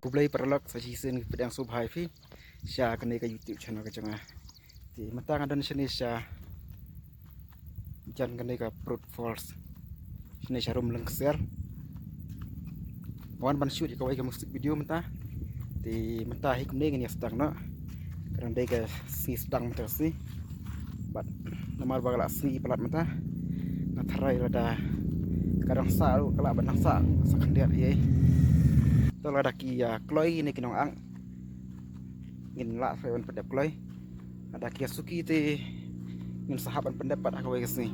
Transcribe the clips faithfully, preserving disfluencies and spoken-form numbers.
Khublei paralok, sa shisien ngi pdiang sngewbha ïa phi sha kane ka YouTube channel ka jong nga. Te mynta nga don shane sha jan kane ka Prut Falls, shane sha Rumlengksiar. Wan ban shoot ïa kawei ka music video mynta. Te mynta hi kumne ngin ïa sdang noh. Ka dang dei ka sngi sdang mynta ka sngi. Bad namar ba ka la sngi palat mynta, nga tharai lada ka dang sah ruh ka lah ban dang sah, sah khyndiat hi ei. To lada ki ïa kloi ne ki nongak, ngin lah sa ban pyndep kloi. Lada ki ïa suki te ngin sa hap ban pyndep pat ha kawei ka sngi.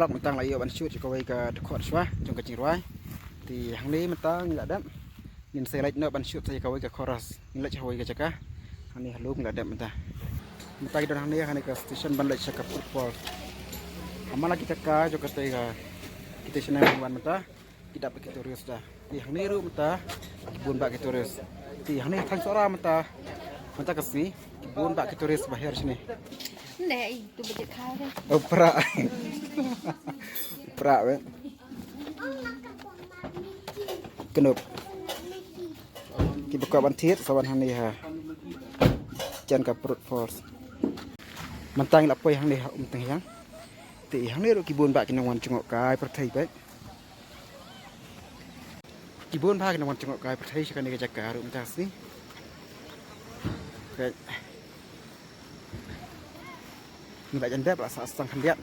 Lok mynta nga la ïoh ban shoot ïa kawei ka dkhot shuwa jong ka jingrwai. Te hangne mynta ngi la dep. Ngin sa leit noh ban shoot sa ïa kawei ka chorus. Ngin leit ha kawei ka jaka. Hangne ha lum ngi la dep mynta. Mynta ngi don hangne, hangne ka station ban leit sha ka Prut Falls. Namar la ki jaka jong kata ka, kita station ban wan mynta. Ki dap da ki tourist da. Te hangne ruh mynta ki bun bah ki tourist. Te hangne ha thaiñ Sohra mynta, mynta ka sngi ki bun bah ki tourist ba her shane. Nde ai tu ba jek kha de. Oh, pra. Pra weh. Kyndup. Ki ba kwah ban thied sa wan hangne ha jan ka Prut Falls. Mynta ngi la poi hangne ha Umtynghliang. Te hangne ruh ki bun bah ki nongwan jngohkai pyrthei bad ki bun bah ki nongwan jngohkai pyrthei sha kane ka jaka ruh mynta ka sngi. Ngi la jan dep, la sah sdang khyndiat.